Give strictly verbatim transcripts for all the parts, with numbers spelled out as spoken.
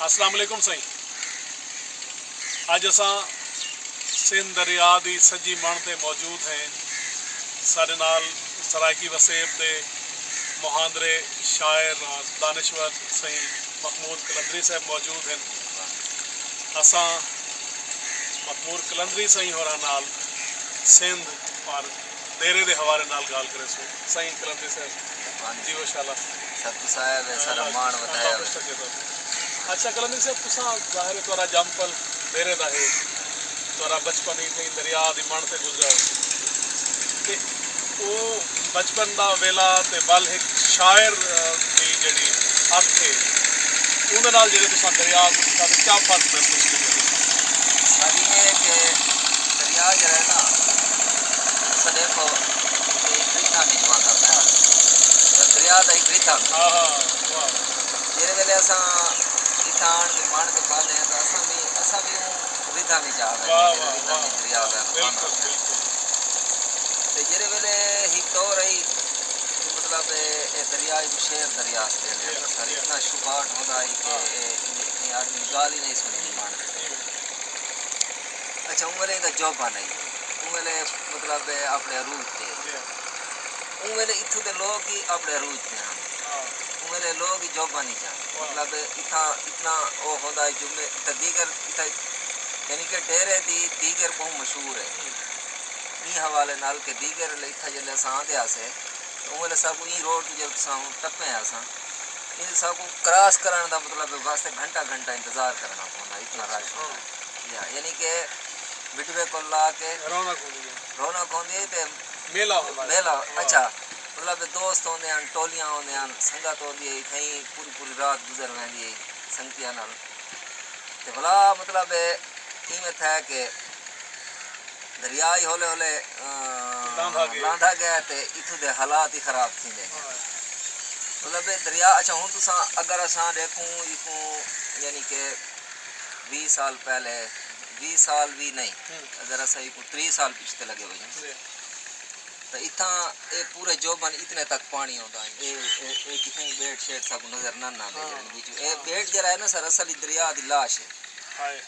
السلام علیکم سائیں۔ اڄ اساں سندھ دریا دی سڄی مݨ تے موجود ہیں۔ ساݙے نال سرائیکی وسیب دے مہاندرے، شاعر اور دانشور سائیں مخمور قلندری صاحب موجود ہیں۔ اساں مخمور قلندری سائیں ہوراں نال سندھ اور دیرے دے حوالے نال ڳالھ کریسوں۔ سائیں قلندری صاحب، ہاں جی۔ جی، ماشاءاللہ۔ سب کچھ آیا وے، سارا اللہ ماݨ ودھایا وے۔ خوش تھکے تو۔ اچھا قلندری صاحب، تساں ظاہر ہے تہاݙا ڄم پل دیرے دا ہے، تہاݙا بچپن ہی تھئی دریا دی مݨ تے گزرا ہے۔ تے او بچپن دا ویلا تے ول ہک شاعر، آ، دی جیڑھی اکھ ہے، اوندے نال جیڑھے تساں دریا کوں ݙٹھا تے کیا فرق محسوس کیتا تساں؟ ساری اے ہے کہ دریا جیڑھا ہے نا، اساں ݙیکھو کہ ہک ریتھاں وچ وہندا پیا۔ دریا دا ہک ریتھاں۔ ہاں، ہاں، واہ۔ جیڑھے ویلے اساں اتھاں آن کے مݨ تے پاندے ہیں تاں اساں وی، اساں وی اوں ریتھاں وچ آ ویندے واہ، ہیں، واہ، ریتھاں واہ۔ وچ دریا دا بالکل، پانا۔ بالکل۔ تے جیڑھے ویلے ہک دور ہئی کہ مطلب اے، اے دریا کوں شیر دریا آکھدے ہن، جی، سارے جی۔ اتنا شوبھاٹ ہوندا ہئی کہ ہاں۔ اے، اے، اے آدمی ڳالھ ہی نہیں سݨیندی مݨ۔ جی۔ اچھا، اوں ویلے ایندا جوبن ہئی۔ اوں ویلے مطلب اپݨے عروج تے۔ جی۔ اوں ویلے اتھوں دے لوگ ہی اپݨے عروج تے ہن۔ ہاں۔ اوں ویلے لوگ ہی جوبن ہی ہن۔ واہ۔ مطلب اتھاں اتنا او ہوندا ہے جمعے تے دیگر اتھاں، یعنی کہ ڈیرے دی دیگر ٻہوں مشہور ہے۔ ہوں۔ ایں حوالے نال کہ دیگر اتھاں جیلے اساں آندے ہاسے، اوں ویلے ساکوں ایں روڈ توں جیلے تساں ہݨ ٹپے ہاساں، ایں ساکوں کراس کرݨ دا مطلب واسطے گھنٹہ گھنٹہ انتظار کرݨا پوندا، اتنا اچھا، رش ہوندا۔ ہاں۔ یا، یعنی کہ مڈ وے کول لا کے رونق ہوندی ہے۔ رونق ہوندی ہے تے میلہ ہوندا ہے۔ میلہ، واہ۔ اچھا، مطلب دوست ہوندے ہن، ٹولیاں ہوندیاں ہن، سنگت ہوندی ہے، اتھائیں پوری پوری رات گزر ویندی ہے سنگتیاں نال۔ تے ولا مطلب ایویں تھیا کہ دریا ہی ہولے ہولے، آ، لاندا ڳئے۔ لاندا ڳئے تے اتھوں دے حالات ہی خراب تھیندے ڳئے۔ ہاں۔ مطلب اے دریا، اچھا، ہݨ تساں اگر اساں ݙیکھوں ایکوں، یعنی کہ ویہہ سال پہلے، ویہہ سال وی نہیں، ہوں۔ اگر اساں ایکوں تریہہ سال پچھتے لڳے ونڄوں، جی۔ تاں اتھاں اے پورے جوبن اتنے تک پاݨی ہوندا ہے۔ اے، اے، اے کتھائیں ٻیٹ شیٹ ساکوں نظر نہ، نہ آندے ہاں۔ جیڑھے وچوں۔ اے ہاں۔ ٻیٹ جیڑھا ہے نا سر، اصل اچ دریا دی لاش ہے۔ ہائے ہائے۔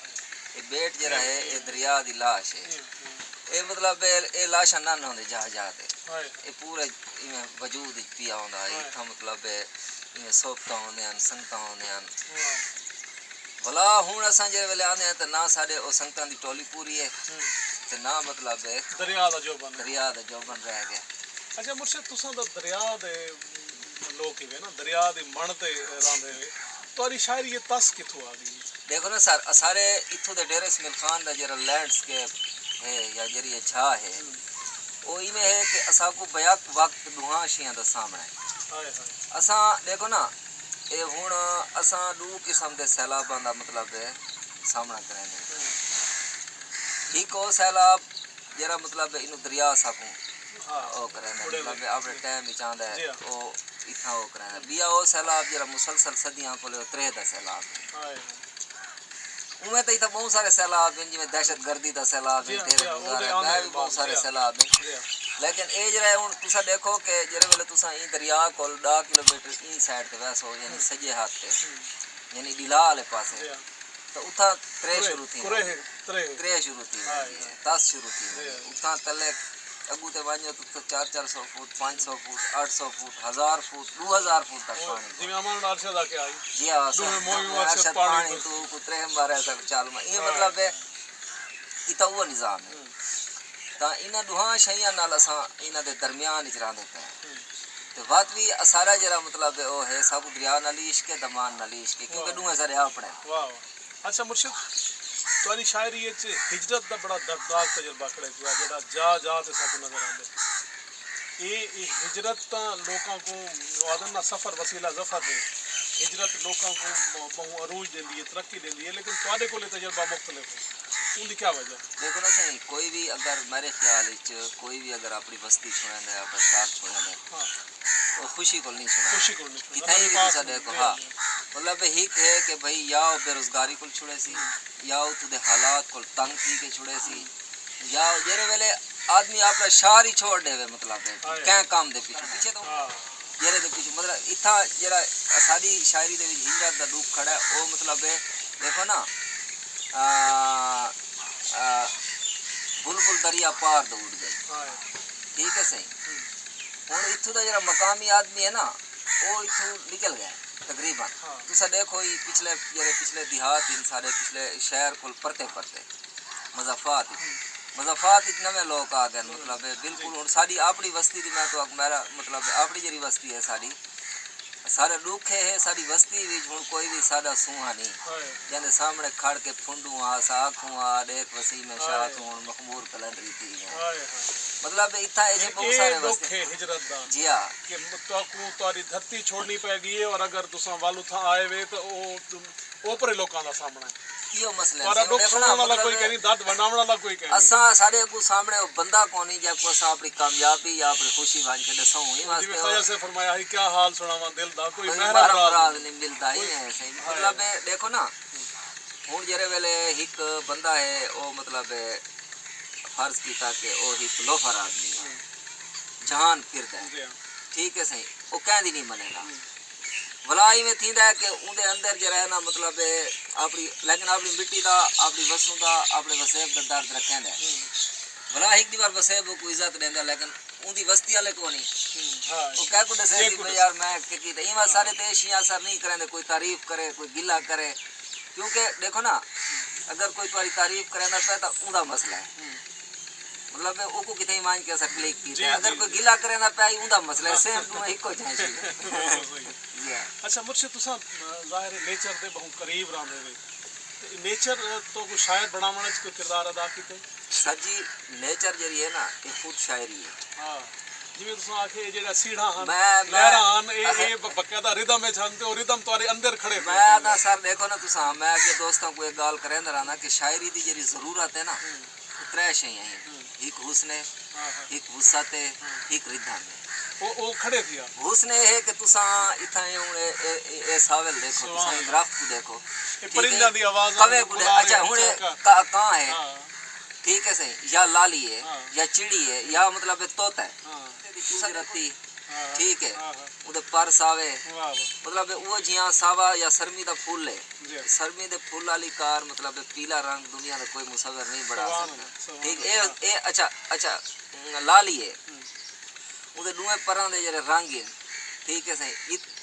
اے ٻیٹ جیڑھا ہے، اے دریا دی لاش ہے۔ ہوں، ہوں۔ اے مطلب اے، اے لاشاں نہ، نہ ہوندے جاہ جاہ تے۔ ہائے۔ اے پورے ایویں وجود وچ پیا ہوندا ہے۔ ہائے۔ اتھاں مطلب اے، ایویں صحبتاں ہوندیاں ہن، سنگتاں ہوندیاں ہن۔ واہ۔ ولا ہݨ اساں جیڑھے ویلے آندے ہیں تے نہ ساݙے او سنگتاں دی ٹولی پوری ہے، ہوں۔ تے نہ مطلب اے دریا دا جوبن۔ دریا دا جوبن رہ ڳئے۔ اچھا مرشد، تساں تاں دریا دے لوک ہیوے نا، دریا دی مݨ تے رہندے ہیوے، تہاݙی شاعری اے تس کتھوں آ ڳئی؟ ݙیکھو نا سر، اساݙے اتھوں دے ڈیرہ اسماعیل خان دا جیڑھا لینڈ سکیپ ہے یا جیڑھی اے جھا ہے، ہوں۔ او ایویں ہے کہ اساکوں بیک وقت ݙوہاں شیاں دا سامݨا ہے۔ ہائے ہائے۔ اساں ݙیکھو نا، اے ہݨ اساں ݙو قسم دے سیلاباں دا مطلب ہے سامݨا کریندے ہیں۔ ہوں۔ ہک او سیلاب جیڑھا مطلب اینوں دریا ساکوں ہاں۔ او کریندا، مطلب اپݨے ٹائم وچ آندا ہے، جی ہاں۔ او اتھاں او کریندا۔ ٻیا او سیلاب جیڑھا مسلسل صدیاں کولے او تریہدا سیلاب ہے۔ ہائے۔ اونویں تاں اتھاں ٻہوں سارے سیلاب ہن، جیویں دہشت گردی دا سیلاب ہے، جی ہاں، تیرے جی ہاں، گزارے، ٻئے وی ٻہوں سارے سیلاب ہن۔ جی ہاں۔ لیکن اے جیڑھا ہے ہݨ تساں ݙیکھو کہ جیڑھے ویلے تساں ایں دریا کول ݙاہ کلومیٹر ایں سائیڈ تے ویسو، یعنی ہوں۔ سڄے ہتھ تے، ہوں۔ یعنی ݙلا آلے پاسے، جی ہاں۔ تاں اتھاں ترے شروع تھیندے ہن۔ ترے، ترے۔ ترے شروع تھی ویندی ہے، ترے۔ تس شروع تھی ویندی ہے۔ اتھاں تلے اڳوں تے ونڄو تاں اتھاں چار چار سو فٹ، پنج سو فٹ، اٹھ سو فٹ، ہزار فٹ، ݙو ہزار فٹ تک پاݨی۔ جیویں امان ارشد آکھیا ہئی۔ جی ہاں، ݙوہیں موئیوں ارشد ارشد پاݨی پاݨی توں۔ توں کو ترے مارے سب چال میں۔ اے ہاں۔ مطلب ہے، اتھاں او نظام ہے۔ ہوں۔ تاں انہاں ݙوہاں شئیاں نال اساں انہاں دے درمیان وچ رہندے پئے ہیں۔ ہوں۔ تے وت وی اساݙا جیڑھا مطلب ہے او ہے، ساکوں دریا نال ہی عشق ہے، دمان نال ہی عشق ہے، کیونکہ واہ۔ ݙوہیں ساݙے اپݨے ہیں۔ واہ واہ۔ اچھا مرشد، تہاݙی شاعری اچ ہجرت دا بڑا دردناک تجربہ کھڑے پیا، جیڑھا جا جا تے ساکوں نظر آندے۔ اے، اے ہجرت تاں لوکاں کوں، آہدن نا سفر وسیلہ ظفر ہے۔ ہجرت لوکاں کوں ب-، ٻہوں عروج ݙیندی ہے، ترقی ݙیندی ہے، لیکن تہاݙے کول اے تجربہ مختلف ہے۔ اوندی کیا وجہ؟ ݙیکھو نا سئیں، کوئی وی اگر میݙے خیال اچ، کوئی وی اگر اپݨی وستی چھوڑیندا ہے، اپݨا شہر چھوڑیندا ہے، ہاں۔ او خوشی کول نہیں چھوڑیندا۔ خوشی کول نہیں چھوڑیندا۔ کتھائیں وی تساں ݙیکھو، جی، ہاں۔ جی۔ مطلب ہک ہے کہ بھئی یا او بے روزگاری کول چھوڑیسی، ہوں۔ یا اتھوں دے حالات کول تنگ تھی کے چھوڑیسی، یا جیڑھے ویلے آدمی اپݨا شہر ہی چھوڑ ݙیوے، مطلب ہے، ہائے۔ کہیں کم دے پچھوں، پچھے تو ہاں۔ جیڑھے دے پچھوں مطلب اتھاں جیڑھا اساݙی شاعری دے وچ ہجرت دا ݙکھ کھڑا ہے، او مطلب ہے، ݙیکھو نا، آ، آ، بلبل دریا پار دو اݙ ڳئی۔ ٹھیک ہے سئیں۔ ہݨ اتھوں دا جیڑھا مقامی آدمی ہے نا، او اتھوں نکل ڳئے تقریباً۔ تساں ݙیکھو ہی پچھلے، جیڑھے پچھلے دیہات ہن ساݙے، پچھلے شہر کول پرتے پرتے مضافات اچ، مضافات اچ نویں لوک آ ڳئے۔ مطلب ہے بالکل ہݨ ساݙی اپݨی وستی دی، میں تو آکھ، میرا مطلب ہے اپݨی جیڑھی وستی ہے ساݙی، ساݙا ݙکھ ہے ساݙی وستی وچ ہݨ کوئی وی ساݙا سونہا نہیں، جیندے سامݨے کھڑ کے پھنڈوں ہا، اساں آکھوں ہا، ݙیکھ وسیم شاہ، توں ہݨ مخمور قلندری تھی ڳئے۔ مطلب اتھاں ایجھے بہت سارے وستے۔ جی ہا۔ کہ تہاکوں تہاݙی دھرتی چھوڑنی پئے ڳئی ہے، اور اگر تساں ول اتھاں آئے وے تاں او اوپرے لوکاں دا سامݨا ہے۔ ایہو مسئلہ ہے۔ تہاݙا ݙکھ سݨݨ والا کوئی کائنی، درد ونڈاوݨ والا کوئی کائنی۔ اساں، ساݙے اڳوں سامݨے او بندہ کونی جیکوں اساں اپݨی کامیابی یا اپݨی خوشی ونڄ کے ݙسوں۔ ایویں واسطے خواجہ صاحب فرمایا ہئی، کیا حال سݨاواں دل دا، کوئی محرم راز نہیں ملدا۔ ایویں ہے سئیں۔ مطلب ہے، ݙیکھو نا، ہݨ جیڑھے ویلے ہک بندہ ہے، او مطلب ہے، فرض کیتا کہ او ہک لوفر آدمی ہے، جہان پھردا ہے۔ ٹھیک ہے سئیں، او کہیں دی نہیں منیندا۔ ولا ایویں تھیندا ہے کہ اوندے اندر جیڑھا ہے نا، مطلب ہے، اپݨی، لیکن اپݨی مٹی دا، اپݨی وسوں دا، اپݨے وسیب دا درد رکھیندا ہے۔ ولا ہک ݙی وار وسیب اوکوں عزت ݙیندا ہے، لیکن اوندی وستی والے کونی۔ او کہیں کوں ݙسے سی بھئی یار میں کی کیتا۔ ایویں سارے تے ایشیاں اثر نہیں کریندے، کوئی تعریف کرے، کوئی گلہ کرے۔ کیونکہ ݙیکھو نا، اگر کوئی تہاݙی تعریف کریندا پئے تاں اوندا مسئلہ ہے۔ مطلب اوکوں کتھائیں ونڄ کے اساں کلک کیتے۔ اگر کوئی گلہ کریندا پئے، اوندا مسئلہ ہے، سیم ݙوہیں ہکو جہیں شے۔ جی ہا۔ اچھا مرشد، تساں، آ، ظاہر ہے نیچر دے ٻہوں قریب رہندے وے۔ تے نیچر، آ، تہاکوں شاعر بݨاوݨ وچ کوئی کردار ادا کیتے؟ سر جی، نیچر جیڑھی ہے نا، اے خود شاعری ہے۔ ہاں۔ جیویں تساں آکھے، اے جیڑھا سیڑھاں ہن، میں، میں، لہراں ہن، اے، اے ب-، باقاعدہ ردم وچ ہن تے او ردم تہاݙے اندر کھڑے پئے ہن۔ میں تاں سر ݙیکھو نا، تساں، میں اڳے دوستاں کوں اے ڳالھ کریندا رہنداں کہ شاعری دی جیڑھی ضرورت ہے نا، او ترے شئیں ہن۔ ہک حسن ہے، ہک وسعت ہے، ہک ردھم ہے۔ او، او کھڑے تھیا۔ حسن اے ہے کہ تساں اتھاں اے ہݨ اے، اے، اے، اے ساول ݙیکھو، تساں اے درخت کوں ݙیکھو۔ اے پرندیاں دی آواز، کوے کوں ݙے-، اچھا، ہݨ اے کا-، کاں ہے۔ ٹھیک ہے سئیں، یا لالی ہے، یا چڑی ہے، یا مطلب اے طوطا ہے۔ تساں ݙیکھو۔ ٹھیک ہے۔ اوندے پر ساوے۔ مطلب اے اوہو جیہاں ساوا یا سرمی دا پھل ہے۔ سرمی دے پھل آلی کار، مطلب اے پیلا رنگ دنیا دا کوئی مصور نہیں بݨا سڳدا۔ ٹھیک ہے۔ اے، اچھا، اچھا، لالی ہے۔ اوندے ݙوہیں پراں دے جیڑھے رنگ ہن، ٹھیک ہے سئیں،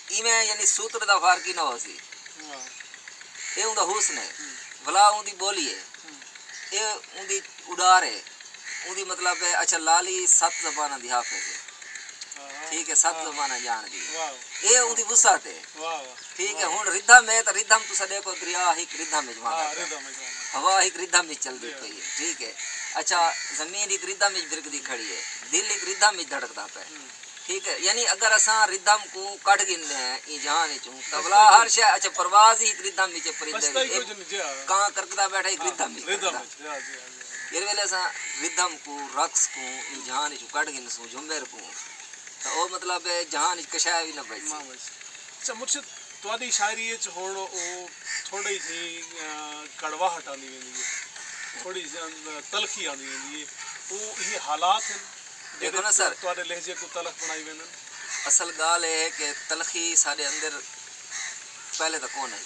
ایویں یعنی سوتر دا فرق ہی نہ ہوسی۔ اے اوندا حسن ہے۔ ولا اوندی ٻولی ہے۔ اے اوندی اݙار ہے۔ اوندی مطلب ہے، اچھا، لالی ست زباناں دی حافظ ہے۔ ٹھیک ہے، ست زباناں ڄاݨدی ہے۔ اے اوندی وسعت ہے۔ ٹھیک ہے، ہݨ ردھم ہے تاں ردھم تساں ݙیکھو، دریا ہک ردھم وچ وہندا پئے۔ ہوا ہک ردھم وچ چلدی پئی ہے۔ ٹھیک ہے۔ اچھا، زمین ہک ردھم وچ بھرکدی کھڑی ہے۔ دل ہک ردھم وچ دھڑکدا پئے۔ ٹھیک ہے، یعنی اگر اساں ردھم کوں کڈھ گھندے ہیں ایں جہان وچوں، تاں ولا ہر شے، اچھا، پرواز ہی ہک ردھم وچ ہے پرندے دی۔ کاں کرکدا ٻیٹھا ہک ردھم وچ کرکدا۔ جیڑھے ویلے اساں ردھم کوں، رقص کوں، ایں جہان وچوں کڈھ گھنسوں، جھمر کوں، تاں او مطلب ہے جہان وچ کشا وی نہ بچسی۔ اچھا مرشد، تہاݙی شاعری وچ ہݨ او تھوڑی جیہی، آ، کڑواہٹ آندی ویندی ہے، تھوڑی جیہی تلخی آندی ویندی ہے، او ایہے حالات ہن؟ ݙیکھو نا سر، تہاݙے لہجے کوں تلخ بݨائی ویندن۔ اصل ڳالھ اے ہے کہ تلخی ساݙے اندر پہلے تاں کون آئی،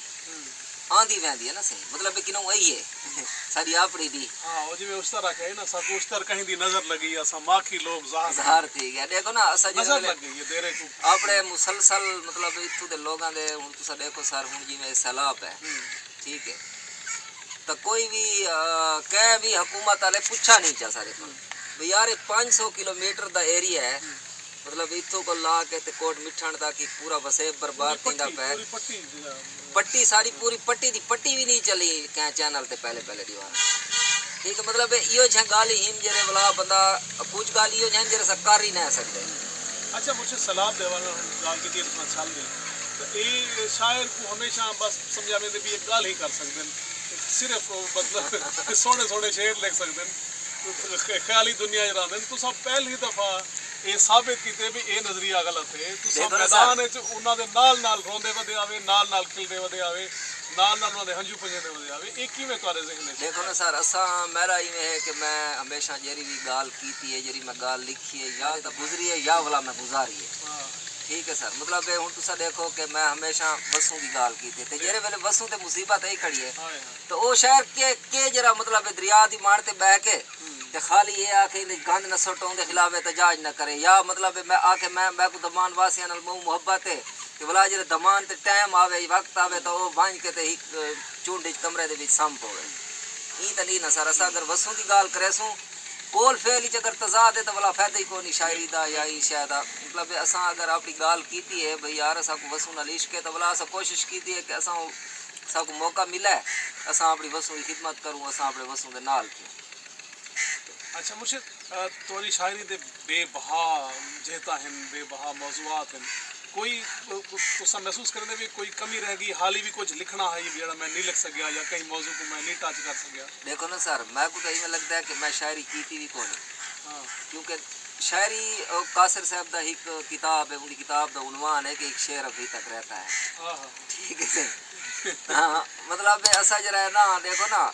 آندی ویندی ہے نا سئیں، مطلب ہے کنوں آئی ہے۔ ساݙی اپݨی دی۔ ہاں، او جیویں اشتر آکھیا ہے نا، ساکوں اشتر کہیں دی نظر لڳی، اساں ماکھی لوک زہر، زہر تھی ڳیا۔ ݙیکھو نا، اساں نظر لڳ ڳئی ہے دیرے کوں۔ اپݨے مسلسل مطلب اتھوں دے لوگاں دے، ہݨ تساں ݙیکھو سر، ہݨ جیویں سیلاب ہے، ٹھیک ہے، تاں کوئی وی، آ، کہیں وی حکومت والے پچھا نہیں چا سارے کوں۔ بھئی یار، اے پنج سو کلومیٹر دا ایریا ہے، مطلب اتھوں کوں لا کے تے کوٹ مٹھݨ تک ہی پورا وسیب برباد تھیندا پئے۔ پٹی ساری پوری پٹی دی پٹی وی نہیں چلی کہیں چینل تے پہلے پہلے ݙیوان۔ ٹھیک ہے، مطلب ایہو جیہاں ڳالھ ہی ہن جیڑھے ولا بندہ، کجھ ڳالھ ایہو جیہاں ہن جیڑھے اساں کر ہی نہ سڳدے۔ اچھا مرشد، سیلاب دے حوالے نال ڳالھ کیتی ہے، تساں چھل ڳئے۔ تاں اے شاعر کوں ہمیشہ بس سمجھا ویندے بھی اے ڳالھ ہی کر سڳدن، صرف مطلب سوہݨے سوہݨے شعر لکھ سڳدن، خیالی دنیا اچ رہندن۔ تساں پہلی دفعہ اے ثابت کیتے بھی اے نظریہ غلط ہے۔ تساں میدان اچ انہاں دے نال نال روندے ودے آوے، نال نال کھلدے ودے آوے، نال نال انہاں دے ہنجو پنجیندے ودے آوے۔ اے کیویں تہاݙے ذہن اچ؟ ݙیکھو نا سر، اساں، میݙا ایویں ہے کہ میں ہمیشہ جیڑھی وی ڳالھ کیتی ہے، جیڑھی میں ڳالھ لکھی ہے، یا تاں گزری ہے یا ولا میں گزاری ہے۔ ٹھیک ہے سر، مطلب ہے ہن تساں ݙیکھو کہ میں ہمیشہ وسوں دی ڳالھ کیتی تے جیڑھے ویلے وسوں تے مصیبت آئی کھڑی ہے، ہائے ہائے۔ تے او شہر کے کے جیڑھا مطلب ہے دریا دی ماݨ تے ٻہہ کے ہوں۔ تے خالی اے آکھے ایندے گند نہ سٹو، اوندے خلاف احتجاج نہ کرے، یا مطلب ہے میں آکھے میں میکوں دمان واسیاں نال ٻہوں محبت ہے، تے ولا جیڑھے دمان تے ٹائم آوے، وقت آوے، تاں او ونڄ کے تے ہک چنڈ اچ کمرے دے وچ سم پوے۔ ایں تاں نی نا سر، اساں اگر وسوں دی ڳالھ کریسوں، قول فعل اچ اگر تضاد ہے تاں ولا فائدہ ہی کوئی نی شاعری دا یا ایں شے دا۔ مطلب ہے اساں اگر اپݨی ڳالھ کیتی ہے بھئی یار اساکوں وسوں نال عشق ہے، تاں ولا اساں کوشش کیتی ہے کہ اساں، اساکوں موقع ملا ہے، اساں اپݨی وسوں دی خدمت کروں، اساں اپݨے وسوں دے نال کیوں۔ اچھا مرشد، آ، تہاݙی شاعری دے بے بہا جہتاں ہن، بے بہا موضوعات ہن، کوئی، آ، تساں محسوس کریندے وے کوئی کمی رہ ڳئی، حالی وی کجھ لکھݨا ہئی جیڑھا میں نی لکھ سڳیا یا کہیں موضوع کوں میں نی ٹچ کر سڳیا؟ ݙیکھو نا سر، میکوں تاں ایویں لڳدا ہے کہ میں شاعری کیتی وی کونی۔ ہاں۔ کیونکہ شاعری، او، قاصر صاحب دا ہک کتاب ہے، اوندی کتاب دا عنوان ہے کہ ایک شعر ابھی تک رہتا ہے۔ ہاں، ہاں۔ ٹھیک ہے سر۔ ہاں، مطلب ہے اساں جیڑھا ہے نا، ݙیکھو نا،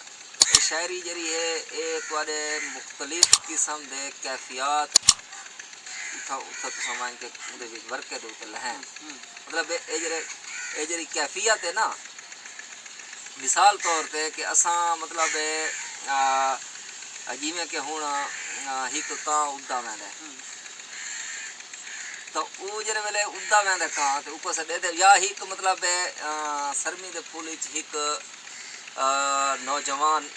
اے شاعری جیڑھی ہے، اے تہاݙے مختلف قسم دے کیفیات اتھاں، اتھاں تساں ونڄ کے اوندے وچ ورقے دے اتے لہن۔ ہوں۔ مطلب اے، اے جیڑھے، اے جیڑھی کیفیت ہے نا، مثال طور تے کہ اساں مطلب اے، آ، جیویں کہ ہݨ، آ، ہک کاں اݙدا ویندا ہے۔ ہوں۔ تاں او جیڑھے ویلے اݙدا ویندا کاں تے اوکوں اساں ݙیہدے یا ہک مطلب ہے، آ، سرمی دے پھل اچ ہک، آ، نوجوان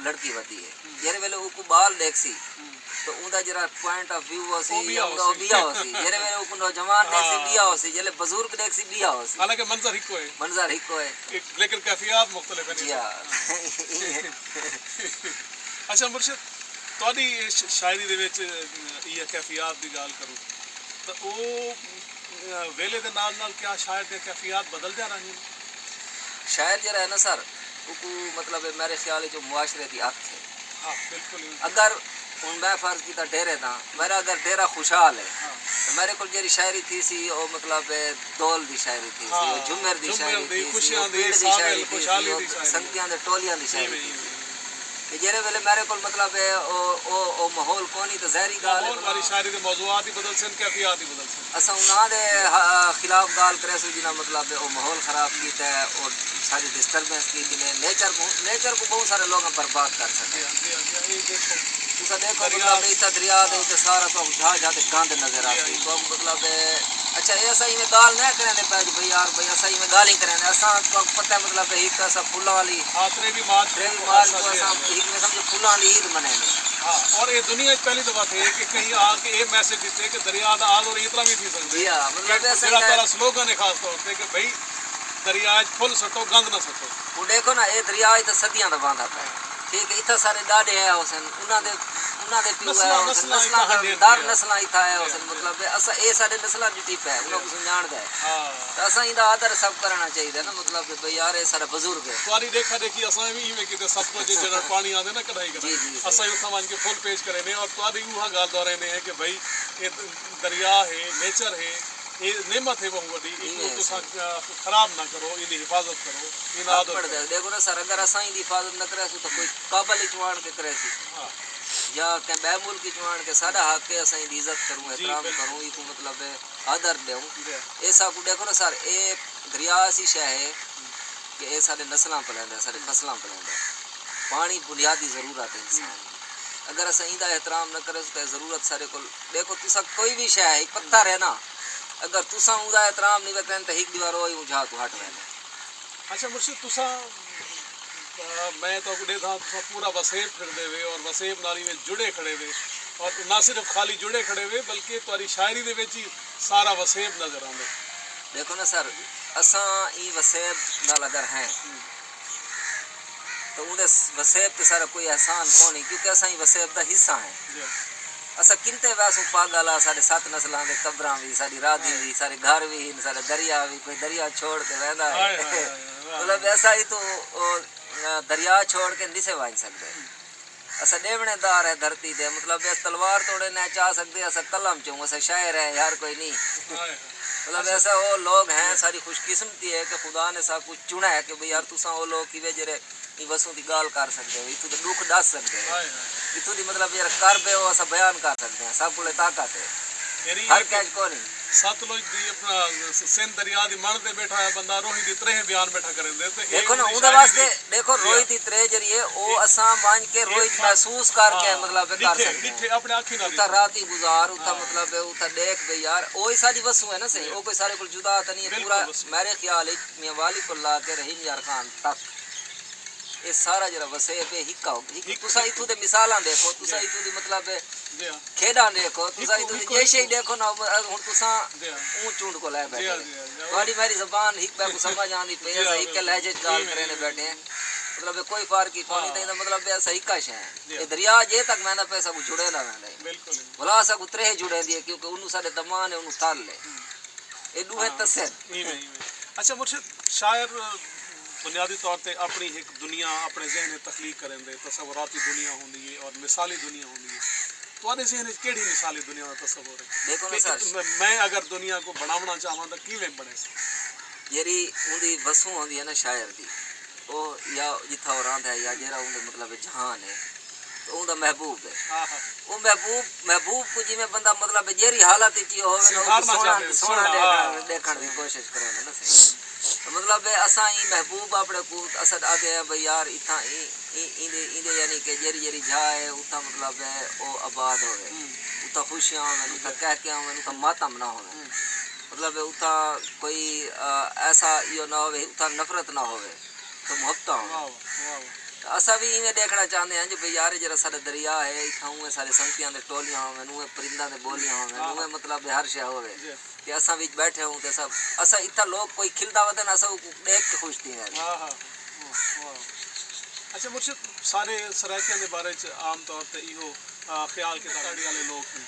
لڑکی ودی ہے۔ ہوں۔ جیڑھے ویلے اوکوں ٻال ݙیکھسی، ہوں۔ تاں اوندا جیڑھا پوائنٹ آف ویو ہوسی، او ٻیا اوندا او ہوسی۔ ٻیا ہوسی۔ جیڑھے ویلے اوکوں نوجوان ݙیکھسی، ہاں۔ ٻیا ہوسی۔ جیڑھے بزرگ ݙیکھسی، ٻیا ہوسی۔ حالانکہ منظر ہکو ہے۔ منظر ہکو ہے۔ ایک، لیکن کیفیات مختلف ہیں۔ جی ہاں۔ اچھا مرشد، تہاݙی اے ش-، شاعری دے وچ، اے کیفیات دی ڳالھ کروں تاں او، اے، ویلے دے نال نال کیا شاعر دیاں کیفیات بدلدیاں رہندیاں؟ شاعر جیڑھا ہے نا سر، اوکوں مطلب ہے میرے خیال وچ او معاشرے دی اکھ ہے۔ ہاں، بالکل۔ اگر ہݨ میں فرض کیتا ڈیرے دا، میرا اگر ڈیرہ خوشحال ہے، ہاں۔ تاں میرے کول جیڑھی شاعری تھیسی، او مطلب ہے دول دی شاعری تھیسی، ہاں، او جھمر دی شاعری تھیسی، او پیڑ دی شاعری تھیسی، او سنگتیاں دے ٹولیاں دی شاعری تھیسی۔ تے جیڑھے ویلے میرے کول مطلب ہے او، او، او ماحول کونی تاں ظاہری ڳالھ ہے ماحول والی شاعری دے موضوعات ہی بدلسن، کیفیات ہی بدلسن۔ اساں انہاں دے، ہا، خلاف ڳالھ کریسوں جنہاں مطلب ہے او ماحول خراب کیتا ہے، او ساری ڈسٹربنس کیتی نے، نیچر کوں، نیچر کوں ٻہوں سارے لوکاں برباد کر چھڈے۔ جی ہاں، جی ہاں، جی ہاں، اے ݙیکھو۔ تساں ݙیکھو دریا۔ مطلب ہے اتھاں دریا دے اتے سارا تہاکوں جھا جھا تے گند نظر جی ہاں، آسی۔ جی۔ تہاکوں مطلب ہے، اچھا اے اساں ایویں ڳالھ نہ کریندے پئے جو بھئی یار بھئی اساں ایویں ڳالھ ہی کریندے، اساں تہاکوں پتہ ہے مطلب ہے ہک اساں پھلاں والی ہاں، تریوی مارچ تریوی مارچ کوں اساں ہک قسم جو پھلاں دی عید منیندے ہیں۔ ہاں، اور اے دنیا اچ پہلی دفعہ تھئے کہ کہیں آ کے اے میسج ݙتے کہ دریا دا آ زور اتنا وی تھی سڳدے۔ جی ہاں، مطلب کہ اساں جیڑھا تہاݙا سلوگن ہے خاص طور تے کہ بھئی دریا اچ پھل سٹو، گند نہ سٹو۔ ہݨ ݙیکھو نا، اے دریا اچ تاں صدیاں دا وہندا پئے۔ ٹھیک ہے، اتھاں سارے ݙاݙے آئے ہوسن، انہاں دے، انہاں دے پیو آئے ہوسن، نسلاں، نسلاں در نسلاں اتھاں آئے ہوسن، مطلب ہے اساں، اے ساݙے نسلاں دی ٹپ ہے، انہاں کوں سنڄاݨدا ہے۔ ہاں۔ تاں اساں ایندا آدر سب کرݨا چاہیدا نا، مطلب ہے بھئی یار اے ساݙا بزرگ ہے۔ تہاݙی ݙیکھا ݙیکھی اساں وی ایویں کیتے، ستلج جیڑھا پاݨی آندے نا کݙاہیں کݙاہیں، جی، جی، جی۔ اساں اتھاں ونڄ کے پھل پیش کریندے ہیں اور تہاݙی اوہا ڳالھ دہرائیندے ہیں کہ بھئی اے دریا ہے، نیچر ہے، اے نعمت ہے ٻہوں وݙی، ایکوں تساں، آ، خراب نہ کرو، ایندی حفاظت کرو، ایندی آدر کرو۔ ݙیکھو نا سر، اگر اساں ایندی حفاظت نہ کریسوں تاں کوئی قابل اچ آن کے کریسی۔ ہاں۔ یا کہیں ٻئے ملک اچ آن کے، ساݙا حق ہے اساں ایندی عزت کروں، جی، احترام کروں، ایکوں مطلب ہے آدر ݙیوں۔ جی۔ اے ساکوں ݙیکھو نا سر، اے دریا ایسی شے ہے کہ اے ساݙے نسلاں پلیندا ہے، ساݙے فصلاں پلیندا ہے۔ پاݨی بنیادی ضرورت ہے انسان دی۔ اگر اساں ایندا احترام نہ کریسوں تاں اے ضرورت ساݙے کول، ݙیکھو تساں کوئی وی شے ہے، ہک پتھر ہے نا، اگر تساں اوندا احترام نہیں وے کریندے تاں ہک ݙینہہ او اونجھا توں ہٹ ویندے۔ اچھا مرشد، تساں، آ، میں تہاکوں ݙیہداں، تساں پورا وسیب پھردے وے اور وسیب نال ایویں جڑے کھڑے وے، اور نہ صرف خالی جڑے کھڑے وے بلکہ تہاݙی شاعری دے وچ ہی سارا وسیب نظر آندے۔ ݙیکھو نا سر، اساں ایں وسیب نال اگر ہیں، تاں اوندے س-، وسیب تے ساݙا کوئی احسان کونی، کیونکہ اساں ایں وسیب دا حصہ ہیں۔ جی۔ اساں کن تے ویسوں پاڳل آ، ساݙے ست نسلاں دے قبراں وی، ساݙی رادھی وی، ساݙے گھر وی ہن، ساݙا دریا وی، کوئی دریا چھوڑ کے ویندا ہے؟ ہائے، ہائے، ہائے، واہ۔ مطلب، اساں ای تو، او، دریا چھوڑ کے نسے ونڄ سڳدے۔ اساں ݙیوݨے دار ہیں دھرتی دے، مطلب، اس تلوار توڑے نہ چا سڳدے، اساں قلم چوں، اساں شاعر ہیں، یار کوئی نہیں۔ ہائے، ہائے۔ مطلب، ایسا او لوگ ہیں، ساݙی خوش قسمتی ہے کہ خدا نے ساکوں چݨا ہے کہ بھئی یار، تساں او لوگ ہیوے جیڑھے ایں وسوں دی ڳالھ کر سڳدے ہو، اتھوں دے ݙکھ ݙس سڳدے ہو۔ ہائے ہائے۔ اتھوں دی مطلب جیڑھا کرب ہے، او اساں بیان کر سڳدے ہیں، ساکوں اے طاقت ہے۔ یعنی ہر اے کہیں اچ کونی۔ ستلج دی اپنا سندھ دریا دی مݨ تے ٻیٹھا ہے بندہ، روہی دی تریہہ بیان ٻیٹھا کریندے۔ تے اے ݙیکھو نا، اوندی اوندے شاعری واسطے دی ݙیکھو، جی روہی ہاں۔ دی تریہہ جیڑھی ہے، او اے اساں ونڄ کے اے روہی دی فا- محسوس کر کے ہاں، مطلب ہے کر ݙٹھے، سڳدے ہیں۔ ݙٹھے اپݨے اکھیں نال۔ اتھاں راتی گزار، اتھاں ہاں۔ مطلب ہے اتھاں ݙیکھ بھئی یار، او ہی ساݙی وسوں ہے نا سئیں، جی۔ او کوئی ساݙے کول جدا تاں نہیں ہے، بالکل پورا وسوں۔ میرے خیال وچ میاں والی کول لا کے رحیم یار خان تک اے سارا جیڑھا وسیب ہے، ہکا ہو، ہک، ہک، تساں ہک۔ اتھوں دے مثالاں ݙیکھو، تساں جی۔ اتھوں دی مطلب ہے جی ہاں۔ کھیݙاں ݙیکھو، تساں ہکو، اتھوں دی ہکو، جیشے ہی ہکو۔ ݙیکھو نا، ہݨ تساں جی ہاں۔ اوں چنڈ کول لائے جی ٻیٹھے ہاں، ہو۔ جی ہاں، جی ہاں۔ تہاݙی میݙی زبان ہک ٻئے کوں سمجھ آندی پئی، جی ہاں، اساں ہک بالکل۔ لہجے چ ڳالھ جی ہاں، کریندے جی ہاں۔ ٻیٹھے ہیں۔ مطلب ہے کوئی فرق ہی کونی، ہاں۔ تاں ایندا مطلب ہے اساں ہکا شے ہیں۔ جی اے ہاں۔ دریا جے تک ویندا پئے، اساں کوں جڑیندا ویندا ہے۔ بالکل۔ بھلا اساں کوں تریہہ جڑیندی ہے، کیونکہ اونوں ساݙے دمان ہے، اونوں تل ہے۔ ہوں۔ اے ݙوہیں ہاں، تسے۔ ایویں، ایویں۔ اچھا مرشد، شاعر بنیادی طور تے اپݨی ہک دنیا، اپݨے ذہن وچ تخلیق کریندے، تصوراتی دنیا ہوندی ہے اور مثالی دنیا ہوندی ہے۔ تہاݙے ذہن وچ کیڑھی مثالی دنیا دا تصور ہے؟ ݙیکھو نا کہ سر۔ میں، میں اگر دنیا کوں بݨاوݨا چاہواں تاں کیویں بݨیسی؟ جیڑھی اوندی وسوں ہوندی ہے نا شاعر دی، او یا جتھاں او رہندا ہے یا جیڑھا اوندے مطلب جہان ہے، تے اوندا محبوب ہے۔ ہاں، ہاں۔ او محبوب، محبوب کوں جیویں بندہ مطلب جیڑھی حالت وچ ہی ہووے نا، اوکوں سدھارنا سوہݨا، چاہندے، سوہݨا سوہݨا، ݙیکھݨ، ہاں۔ ݙیکھݨ دی کوشش کریندا نا سئیں۔ تے مطلب ہے اساں ایں محبوب اپݨے کوں اساں آہدے ہیں بھئی یار اتھاں ایں، ایں، ایندے، ایندے یعنی کہ جیڑھی، جیڑھی جاہ ہے اتھاں مطلب ہے او آباد ہووے۔ ہوں۔ اتھاں خوشیاں ہوون، اتھاں جی۔ قہقیاں ہوون، اتھاں ماتم نہ ہوون۔ ہوں۔ مطلب ہے اتھاں کوئی، آ، ایسا ایہو نہ ہووے، اتھاں نفرت نہ ہووے۔ تے محبتاں ہوون۔ واہ واہ، واہ واہ۔ تے اساں وی ایویں ݙیکھݨا چاہندے ہیں جو بھئی یار، اے جیڑھا ساݙا دریا ہے، اتھاں اونویں سارے سنگتیاں دے ٹولیاں ہوون، اونویں پرنداں دے ٻولیاں ہوون، ہاں۔ اونویں مطلب ہر شے ہووے۔ جی۔ تے اساں وچ ٻیٹھے ہوں تے اساں، اساں اتھاں لوک کوئی کھلدا ودے نا، اساں اوکوں ݙیکھ کے خوش تھی ویندے۔ ہاں، ہاں۔ واہ، واہ۔ اچھا مرشد، سارے سرائیکیاں دے بارے چ عام طور تے ایہو آ، خیال کہ تاڑی والے لوک ہن۔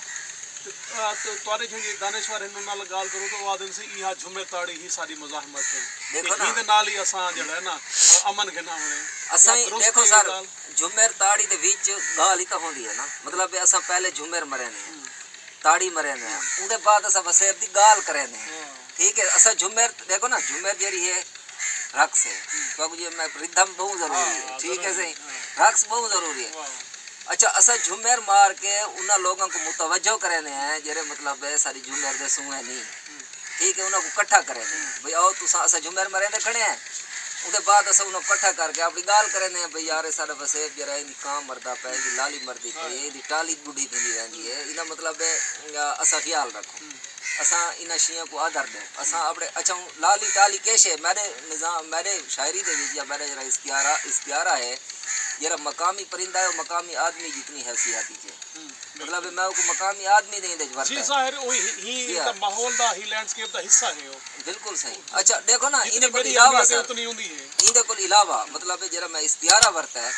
تے، آ، تے تہاݙے جیڑھے دانشور ہن، انہاں نال ڳالھ کروں تاں او آہدن سی، ایہا جھمر تاڑی ہی ساݙی مزاحمت ہے۔ ݙیکھو تے نا۔ ایندے نال ہی اساں جیڑھا ہے نا، آ، امن گھن آوݨے۔ اساں کیا ہی، درست ݙیکھو ہے سر، ڳالھ؟ جھمر تاڑی دے وچ ڳالھ ہی تاں ہوندی ہے نا۔ مطلب ہے اساں پہلے جھمر مریندے ہیں، ہوں۔ تاڑی مریندے ہیں، ہوں۔ اوندے بعد اساں وسیب دی ڳالھ کریندے ہیں۔ ہاں۔ ٹھیک ہے، اساں جھمر، ݙیکھو نا، جھمر جیڑھی ہے، رقص ہے۔ ہوں۔ تہاکوں جی میں ردھم ٻہوں ضروری ہے، ہاں، ٹھیک ہے ضروری، سئیں؟ ہاں۔ رقص ٻہوں ضروری ہے۔ واہ۔ اچھا، اساں جھمر مار کے انہاں لوکاں کوں متوجہ کریندے ہیں جیڑھے مطلب ہے ساݙی جھمر دے سونہے نہیں۔ ہوں۔ ٹھیک ہے، انہاں کوں کٹھا کریندے ہیں۔ ہوں۔ بھئی آؤ تساں، اساں جھمر مریندے کھڑے ہیں۔ اوندے بعد اساں انہاں کوں کٹھا کر کے اپݨی ڳالھ کریندے ہیں، بھئی یار اے ساݙا وسیب جیڑھا ہے، ایندی کاں مردا پئے، ایندی لالی مردی پئی ہے، ہاں۔ ایندی ٹالی ٻڈھی تھیندی ویندی ہے۔ ہوں۔ ایندا مطلب ہے، اساں خیال رکھوں۔ ہوں۔ اساں انہاں شیاں کوں آدر ݙیوں۔ اساں ہوں۔ اپݨے، اچھا ہوں، لالی ٹالی کیش ہے؟ میݙے نظام، میݙے شاعری دے وچ یا میݙا جیڑھا استعارہ، استعارہ ہے، جیڑھا مقامی پرندہ ہے، او مقامی آدمی جتنی حیثیت وچ ہے۔ ہوں، مطلب بالکل۔ میں اوکوں مقامی آدمی دے ایندے وچ ورتا جی ہے۔ ظاہر اوہی ہی، ہی جی ہاں۔ تاں ماحول دا، ہی لینڈسکیپ دا حصہ ہے او۔ بالکل سئیں۔ اچھا، ݙیکھو نا، جتنی ایندے کول میݙی علاوہ اہمیت ہے، سر، اتنی اوندی ہے۔ ایندے کول علاوہ، مطلب ہے جیڑھا میں استعارہ ورتا ہے،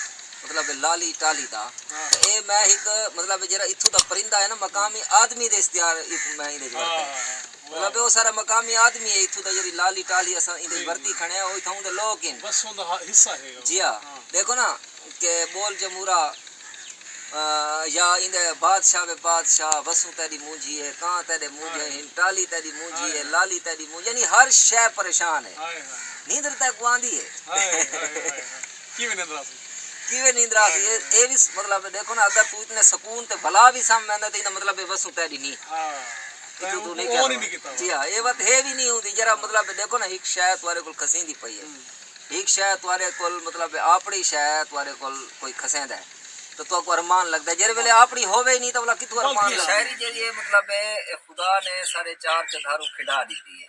مطلب لالی ٹالی دا۔ ہاں۔ تے اے میں ہک، مطلب، جیڑھا اتھوں دا پرندہ ہے نا، مقامی آدمی دے استعارہ میں ایندے وچ ورتے۔ ہاں، ہاں، ہاں۔ واہ، مطلب، او واہ۔ سارا مقامی آدمی ہے اتھوں دا، جیڑھی لالی ٹالی اساں ایندے وچ جی، ورتی جی۔ کھڑے ہیں، او اتھوں دے لوک ہن۔ وسوں دا حصہ ہے او۔ جی ہاں۔ ہاں۔ ݙیکھو نا کہ ٻول جمورا، آ، یا ایندے بادشاہ وے بادشاہ، وسوں تیݙی مونجھی ہے، کاں تیݙے مونجھے ہاں۔ ہن، ٹالی تیݙی مونجھی ہائے ہے، ہائے۔ لالی تیݙی مونجھی، یعنی ہر شے پریشان ہے۔ ہائے ہائے۔ نیندر تیکوں آندی ہے؟ ہائے ہائے ہائے ہائے۔ کیویں نندر آسی؟ کیویں نندر آسی؟ اے، اے وی س-، مطلب، ݙیکھو نا، اگر توں اتنے سکون تے بھلا وی سم ویندا تے ایندا مطلب اے وسوں تیݙی نی۔ ہاں۔ تے توں، توں نہیں کہندا۔ جی ہاں، اے وت ہے وی نہیں ہوندی، جیڑھا مطلب، ݙیکھو نا، ہک شے تہاݙے کول کھسیندی پئی ہے۔ ہوں۔ ہک شے تہاݙے کول، مطلب، اپݨی شے تہاݙے کول کوئی کھسیندا ہے۔ تے تہاکوں ارمان لڳدا ہے۔ جیڑھے ویلے اپݨی ہووے ہی نہیں، تاں ولا کتھوں ارمان لڳدا ہے؟ شاعری جیڑھی ہے، مطلب، اے خدا نے سارے چار چدھاروں کھنڈا ݙتی ہے۔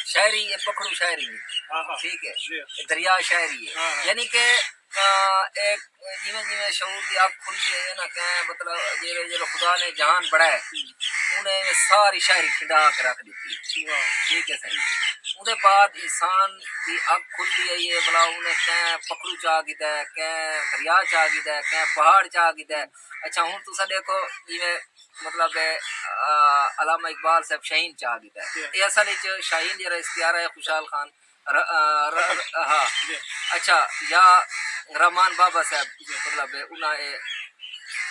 شاعری، اے پکھڑو شاعری نہیں۔ ہاں، ہاں۔ ٹھیک ہے؟ جی۔ اے دریا شاعری ہے۔ ہاں، ہاں۔ یعنی کہ آ، اے جیویں جیویں شعور دی اکھ کھلدی ہے نا، کہیں مطلب جیڑھے، جیڑھے خدا نے جہان بݨائے، ہوں۔ انہیں ساری شاعری کھنڈا کے رکھ ݙتی۔ واہ۔ ٹھیک ہے سائیں۔ اوندے بعد انسان دی اکھ کھلدی ہے، یہ بھلا انہیں کہیں پکھڑو چا گھدا ہے، کہیں دریا چا گھدا ہے، کہیں پہاڑ چا گھدا ہے۔ اچھا، ہݨ تساں ݙیکھو جیویں مطلب ہے، آ، علامہ اقبال صاحب شاہین چا گھدا ہے۔ جی۔ اے اصل وچ شاہین جیڑھا استعارہ ہے خوشحال خان ر-، آ، ر-، ر-، ہاں۔ جی۔ اچھا، یا رحمان بابا صاحب، جی۔ مطلب ہے، انہاں اے،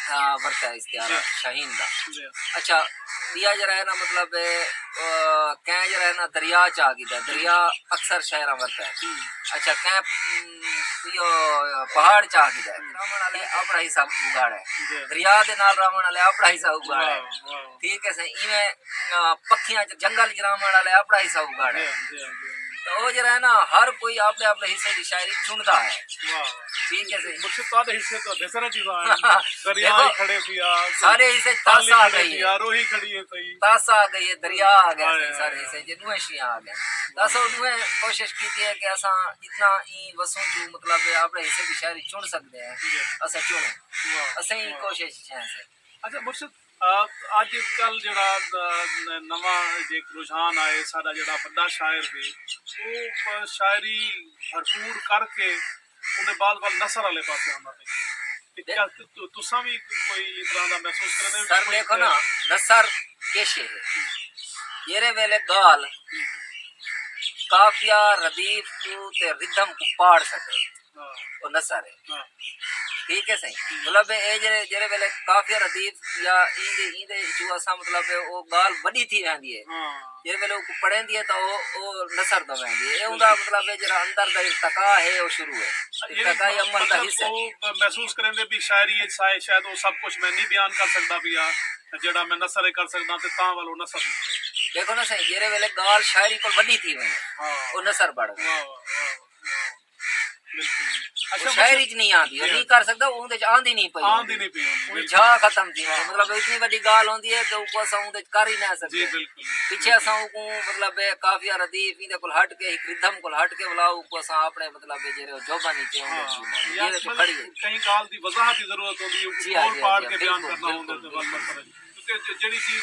آ، ورتا ہے استعارہ جی۔ شاہین دا۔ جی۔ اچھا، ٻیا جیڑھا ہے نا، مطلب ہے، کہیں جڑا ہے نا دریا چا گھدا ہے، دریا اکثر شہراں ورتا ہے۔ اچھا، کہیں ایہو پہاڑ چا گھدا ہے، راوݨ والے اپݨا حصہ اگاڑا ہے۔ دریا دے نال راوݨ والے اپݨا حصہ اگاڑا ہے۔ ٹھیک ہے سائیں، ایویں پکھیاں جنگل جراوݨ والے اپݨا حصہ اگاڑا ہے۔ تو وہ جڑا ہے نا، ہر کوئی اپنے اپنے حصے دی شاعری چندا ہے۔ ٹھیک ہے سائیں۔ مرشد تہاڈے حصے تو ڈھیر سارا چیزاں ہیں۔ دریا ہی کھڑے پیا، سارے حصے تاسا آ گئی ہے۔ روہی کھڑی ہے سائیں۔ تاسا آ گئی ہے، دریا آ گیا سائیں، سارے حصے جے دوئیں شیاں آ گئے۔ تو اساں دوئیں کوشش کیتی ہے کہ اساں جتنا ای وسوں چوں مطلب ہے اپنے حصے دی شاعری چن سکدے ہیں، اساں چنوں۔ اساں ای کوشش چ ہیں سائیں۔ اچھا مرشد، اج کل جڑا نواں جے رجحان آئے، ساڈا جڑا وڈا شاعر ہے، وہ شاعری بھرپور کر کے اندے بعد ول نثر والے پاسے آندا پئے۔ تے کیا تساں وی کوئی اس طرح دا محسوس کریندے؟ سر دیکھو نا، نثر کیشے ہے، جیرے ویلے گال قافیہ ردیف کو تے ردھم کو پاڑ سکے، وہ نثر ہے۔ ٹھیک ہے سائیں۔ مطلب اے جڑے جڑے ویلے قافیہ ردیف یا ایندے ایندے جو اساں مطلب او گال وڈی تھی ویندی ہے، جڑے ویلے او پڑھیندی ہے تو او او نثر تو ویندی ہے۔ اے اوندا مطلب ہے جڑا اندر دا ارتقا ہے او شروع ہے۔ ارتقائی عمل دا حصہ ہے۔ محسوس کریندے بھی شاعری اچ شاید او سب کچھ میں نہیں بیان کر سکدا پیا جڑا میں نثر کر سکدا تے تاں ول او نثر۔ دیکھو نا سائیں، جڑے ویلے گال شاعری کول وڈی تھی ویندی او نثر بڑھ ویندی۔ بالکل۔ اچھا، شاعری چ نہیں آندی، او نہیں کر سکدا، اوندے چ آندی نہیں پئی ہوندی۔ آندی نہیں پئی ہوندی، بالکل۔ جھا ختم تھی ویندی۔ مطلب اتنی وڈی گال ہوندی ہے کہ اوکوں اساں اوندے چ کر ہی نہ سکدے۔ جی، بالکل۔ پچھے اساں اوکوں مطلب اے قافیہ ردیف ایندے کول ہٹ کے، ہک ردھم کول ہٹ کے ولا اوکوں اساں اپنے مطلب اے جیرے او جوباں نیچے ہوندے جیرے تو کھڑی ہے۔ کہیں گال دی وضاحت دی ضرورت ہوندی ہے، اوکوں جی ہاں، توڑ جی ہاں، پاڑ جی ہاں، کے بیان کرنا ہوندے تے ول نثر۔ کیونکہ جیڑھی چیز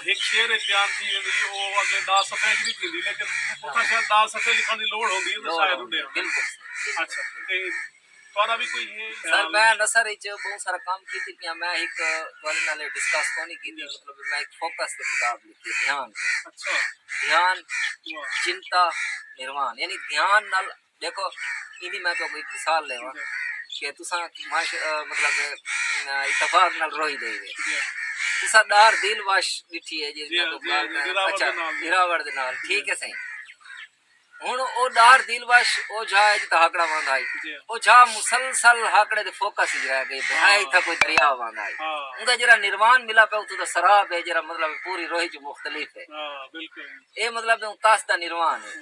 ہک شعر اچ بیان تھی ویندی ہے، او اگلے ݙاہ صفحے اچ وی تھیندی، لیکن اتھاں شاید ݙاہ صفحے لکھݨ دی لوڑ ہوندی ہے تے شاید اڈے۔ بالکل۔ اچھا، تے تہاݙا وی کوئی ہے؟ سر، میں نثر اچ بہت سارا کم کیتی پیاں، میں ہک تہاݙے نال ڈسکس کونی کیتی، مطلب میں ہک فوکس تے کتاب لکھی ہے، دھیان تے۔ اچھا۔ دھیان، چنتا، نروان، یعنی دھیان نال ݙیکھو، ایندی میں تہاکوں ہک مثال ݙیواں کہ تساں مطلب اتفاق نال روہی ݙے وے۔ تساں ݙار دل وش ݙٹھی ہے جی، میں تہاکوں ڳالھ کراں۔ اچھا، دراوڑ دے نال، ٹھیک ہے سائیں۔ ہݨ او ݙار دل وش او جھا ہے جتھاں ہاکڑا واندا ہئی۔ او جھا مسلسل ہاکڑے دے فوکس اچ رہ ڳئے، بھئی ہائے اتھاں کوئی دریا واندا ہئی۔ اوندا جیرھا نروان ملا پیا، اتھوں دا سراب ہے جیرھا مطلب پوری روہی چ مختلف ہے۔ اے مطلب ہے تس دا نروان ہے۔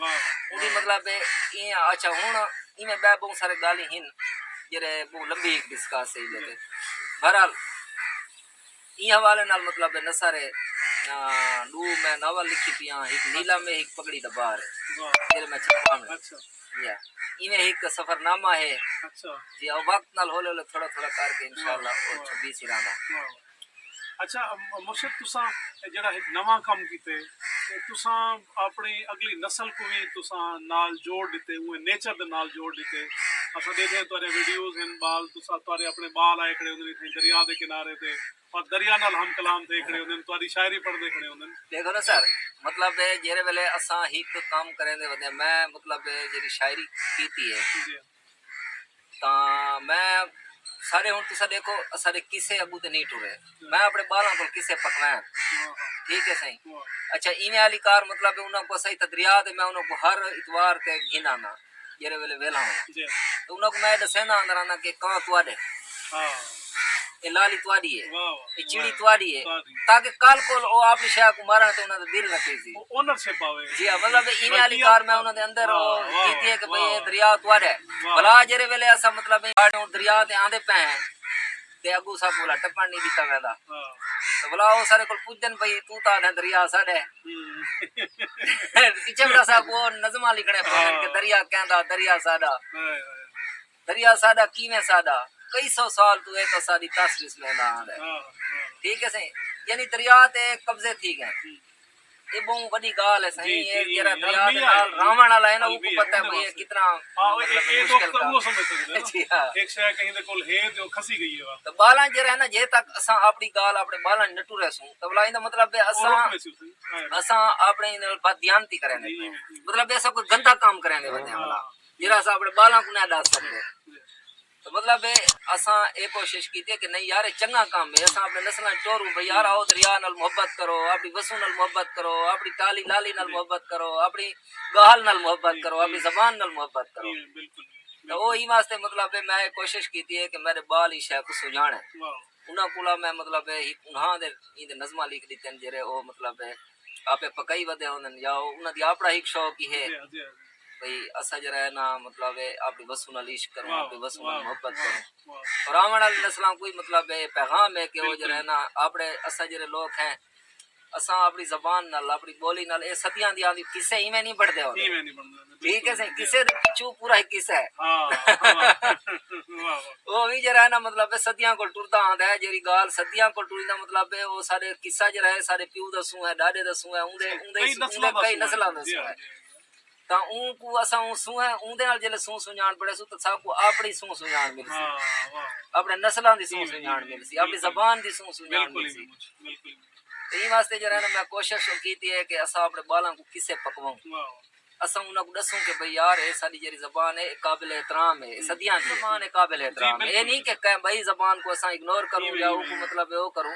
اوندی مطلب ہے ایں۔ اچھا، ہݨ ایویں ٻئے ٻہوں سارے ڳالھیں ہن جیرھے ٻہوں لمبی ہک ڈسکس ہے، لیکن بہرحال ایں حوالے نال مطلب ہے نثر ہے، ݙو میں ناول لکھی پیاں، ہک نیلم ہے، ہک پگڑی دا بار ہے، جیرھے میں چھپواوݨے۔ یا ایویں ہک سفرنامہ ہے۔ جی، او وقت نال ہولے ہولے تھوڑا تھوڑا کر کے انشاءاللہ او چھپی سراں دا۔ اچھا، م-، مرشد، تساں جیڑھا ہک نواں کم کیتے، تے تساں اپݨی اڳلی نسل کوں وی تساں نال جوڑ ݙتے، اوہ نیچر دے نال جوڑ ݙتے۔ اساں ݙیکھے تہاݙے ویڈیوز ہن، ٻال، تساں، تہاݙے اپݨے ٻال آئے کھڑے ہوندن اتھاں دریا دے کنارے تے، اور دریا نال ہم کلام تھئے کھڑے ہوندن، تہاݙی شاعری پڑھدے کھڑے ہوندن۔ ݙیکھو نا سر، مطلب ہے جیڑھے ویلے اساں ہک کم کریندے ودے، میں مطلب ہے جیڑھی شاعری کیتی ہے، جی۔ تاں میں سارے ہݨ تساں ݙیکھو، اساݙے قصے اڳوں تے نہیں ٹرے۔ میں اپݨے ٻالاں کول قصے پکوائن۔ ٹھیک ہے سائیں۔ اچھا، ایویں والی کار مطلب ہے انہاں کوں اساں اتھاں دریا تے میں انہاں کوں ہر اتوار تے گھن آنداں، جیڑھے ویلے ویلھا ہوواں۔ تے انہاں کوں میں ݙسیندا آندا رہنداں کہ کاں تہاݙے، اے لالی تہاݙی ہے، اے چڑی تہاݙی ہے، تاکہ کل کول او اپݨی شے کوں مارن تے انہاں دا دل نہ تیزی۔ او اونرشپ آوے۔ جی ہاں، مطلب ایویں والی کار میں انہاں دے اندر کیتی ہے کہ بھئی اے دریا تہاݙا ہے۔ بھلا جیڑھے ویلے اساں مطلب اے دریا تے آندے پئے ہیں تے اڳوں ساکوں بھلا ٹپݨ نہیں ݙتا ویندا۔ تے بھلا او سارے کول پچھدن بھئی توں تاں آہدیں دریا ساݙا ہے۔ پچھے بھلا ساکوں او نظماں لکھݨے پوندن کہ دریا کیندا، دریا ساݙا۔ دریا ساݙا کیویں ساݙا؟ کئی سو سال توں اے تاں ساݙی تس ݙس ویندا آندا ہے۔ ٹھیک ہے سائیں؟ یعنی دریا تے قبضے تھی ڳئے۔ اے ٻہوں وݙی ڳالھ ہے سائیں، اے جیڑھا دریا دے نال راہوݨ والا ہے نا، اوکوں پتہ ہے بھئی اے کتنا مشکل کم ہے۔ جی ہاں۔ ہک شے کہیں دے کول ہے تے او کھسی ڳئی ہے۔ تے ٻالاں جیڑھا ہے نا، جے تک اساں اپݨی ڳالھ اپݨے ٻالاں نہ ٹریسوں، تے بھلا ایندا مطلب ہے اساں، اساں اپݨے ایندے نال بد دیانتی کریندے پئے ہیں۔ مطلب ہے اساں کوئی گندا کم کریندے ودے ہیں بھلا، جیڑھا اساں اپݨے ٻالاں کوں نہ ݙس سڳدے۔ تو مطلب ہے، اساں اے کوشش کیتی ہے کہ نہیں یار، اے چنگا کم ہے، اساں اپݨے نسلاں ٹوروں بھئی یار، آؤ دریا نال محبت کرو، اپݨی وسوں نال محبت کرو، اپݨی ٹالی لالی نال محبت کرو، اپݨی ڳالھ نال محبت کرو، اپݨی زبان نال محبت کرو۔ تو او ایں واسطے مطلب ہے، میں اے کوشش کیتی ہے کہ میݙے ٻال ایں شے کوں سنڄاݨن۔ انہاں کولا میں مطلب ہے، ہک انہاں دے ایندے نظماں لکھ ݙتن، جیڑھے او مطلب ہے، آپے پکائی ودے ہوندن، یا او انہاں دی اپݨا ہک شوق ہی ہے۔ بھئی اساں جیڑھا ہے نا، مطلب ہے، اپݨی وسوں نال عشق کروں، اپݨی وسوں نال محبت کروں۔ اور آوݨ والی نسلاں کوں وی مطلب ہے، پیغام ہے کہ او جیڑھا ہے نا، اپݨے، اساں جیڑھے لوک ہیں، اساں اپݨی زبان نال، اپݨی ٻولی نال، اے صدیاں دی آندی قصے ایویں نہیں بݨدے ہوندے۔ ٹھیک ہے سائیں، قصے دے پچھوں پورا ہک قصہ ہے۔ او وی جیڑھا ہے نا، مطلب ہے، صدیاں کول ٹردا آندا ہے، جیڑھی ڳالھ صدیاں کول ٹری دا، مطلب ہے، او ساݙے قصہ جیڑھا ہے، ساݙے پیو دا سوں ہے، ݙاݙے دا سوں ہے، اوندے، اوندے، اوندے کئی نسلاں دا سوں ہے۔ تاں اوں کوں اساں اوں سوں ہے، اوندے نال جیلے سوں سنڄاݨ پڑے سوں، تاں ساکوں اپݨی سوں سنڄاݨ ملسی، اپݨے نسلاں دی سوں سنڄاݨ ملسی، اپݨی زبان دی سوں سنڄاݨ ملسی۔ تے ایں واسطے جیڑھا ہے نا، میں کوشش کیتی ہے کہ اساں اپݨے ٻالاں کوں قصے پکواؤں۔ اساں انہاں کوں ݙسوں کہ بھئی یار، اے ساݙی جیڑھی زبان ہے، اے قابل احترام ہے، اے صدیاں دی زبان ہے، قابل احترام ہے۔ اے نہیں کہ کہیں ٻئی زبان کوں اساں اگنور کروں یا اوکوں مطلب ہے او کروں۔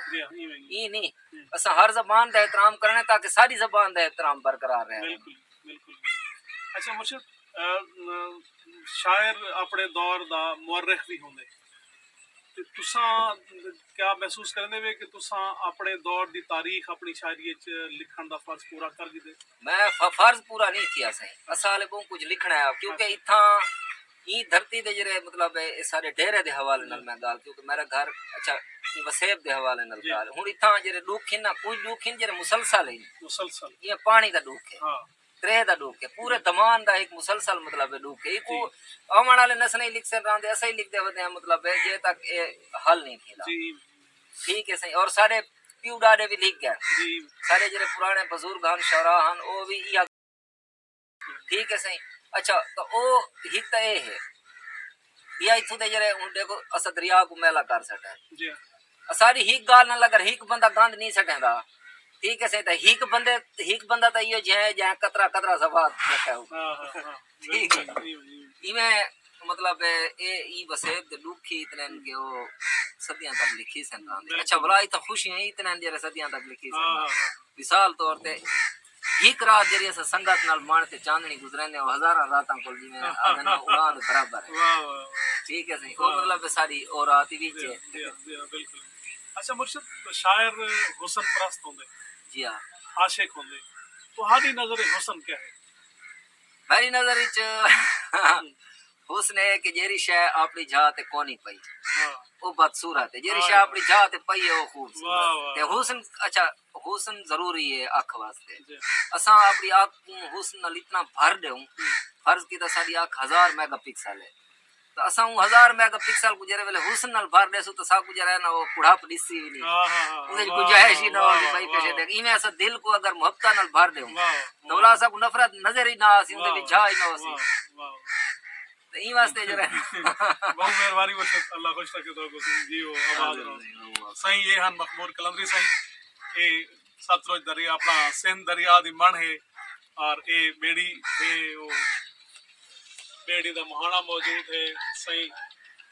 ایں نہیں، اساں ہر زبان دا احترام کرݨا ہے تاکہ ساݙی زبان دا احترام برقرار رہے۔ بالکل، بالکل۔ اچھا مرشد، ا، م، شاعر اپݨے دور دا مورخ وی ہوندے، تے تساں کیا محسوس کریندے وے کہ تساں اپݨے دور دی تاریخ اپݨی شاعری اچ لکھݨ دا فرض پورا کر گھدے؟ میں ف- فرض پورا نہیں تھیا سائیں، اساں ہالے ٻہوں کجھ لکھݨا ہے، کیونکہ اتھاں ایں دھرتی دے جیڑھے مطلب ہے، اے ساݙے ڈیرے دے حوالے نال میں ڳالھ، کیونکہ میݙا گھر، اچھا، ایں وسیب دے حوالے نال ڳالھ۔ ہݨ اتھاں جیڑھے ݙکھ ہن نا، کجھ ݙکھ ہن جیڑھے مسلسل ہن۔ مسلسل۔ ایہ پاݨی دا ݙکھ ہے، تریہہ دا ݙکھ ہے، پورے دمان دا ہک مسلسل مطلب ہے ݙکھ ہے۔ ایکوں آوݨ والے نسلاں ہی لکھسن رہندے، اساں ہی لکھدے ودے ہیں، مطلب ہے، جے تک اے حل نہیں تھیندا۔ ٹھیک ہے سائیں، اور ساݙے پیو ݙاݙے وی لکھ ڳئے۔ ساݙے جیڑھے پراݨے بزرگ ہن، شعراء ہن، او وی ایہا ٹھیک ہے سائیں۔ اچھا، تو او ہک تاں اے ہے۔ ٻیا اتھوں دے جیڑھے ہݨ ݙیکھو، اساں دریا کوں میلا کر سٹے۔ اساݙی ہک ڳالھ نال اگر ہک بندہ گند نہیں سٹیندا، ٹھیک ہے سائیں، تاں ہک بندے، ہک بندہ تاں ایہو جیہا ہے جیہاں قطرہ قطرہ صفا رکھیا ہو۔ ٹھیک ہے۔ ایویں مطلب اے، ایں وسیب دے ݙکھ ہی اتنے ہن کہ او صدیاں تک لکھیسن رہندے۔ اچھا، بھلا اتھاں خوشیاں ہی اتنے ہن جیڑھے صدیاں تک لکھیسن۔ مثال طور تے ہک رات جیڑھی اساں سنگت نال مݨ تے چاندݨی گزریندے، او ہزاراں راتاں کول جیویں آہدن، اڑاں دے برابر ہے۔ ٹھیک ہے سائیں، او مطلب ساݙی او رات ہی وچ ہے۔ اچھا مرشد، شاعر حسن پرست ہوندے، جی ہاں۔ عاشق ہوندے، تہاݙی نظر حسن کیا ہے؟ میݙی نظر وچ حسن ہے کہ جیڑھی شے اپݨی جاہ تے کونی پئی، او بدصورت ہے۔ جیڑھی شے اپݨی جاہ تے پئی ہے، او خوبصورت ہے۔ تے حسن، اچھا، حسن ضروری ہے اکھ واسطے۔ اساں اپݨی اکھ کوں حسن نال اتنا بھر ݙیوں، فرض کیتا ساݙی اکھ ہزار میگا پکسل ہے، تاں اساں اوں ہزار میگا پکسل کوں جیڑھے ویلے حسن نال بھر ݙیسوں، تاں ساکوں جیڑھا ہے نا، او کڑھپ ݙسسی وی نہیں۔ اوندے وچ گنجائش ہی نہ ہوسی بھائی کسے دے۔ ایویں اساں دل کوں اگر محبتاں نال بھر ݙیوں، تاں ولا اساکوں نفرت نظر ہی نہ آسی، اوندے وچ جاہ ہی نہ ہوسی۔ تے ایں واسطے جیڑھا ہے نا، ٻہوں مہربانی مرشد، اللہ خوش رکھے تہاکوں، جیو آباد رہو۔ سائیں، اے ہن مخمور قلندری سائیں، اے ستلج دریا، اپݨا سندھ دریا دی مݨ ہے، اور اے ٻیڑی ہے، او ٻیڑی دا مہاݨا موجود ہے۔ سائیں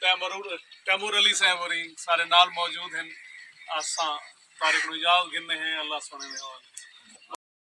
تیمور، تیمور علی صاحب ہوری سارے نال موجود ہن۔ اساں طارق نوں اجازت گھندے ہیں، اللہ سوہݨے دے حوالے۔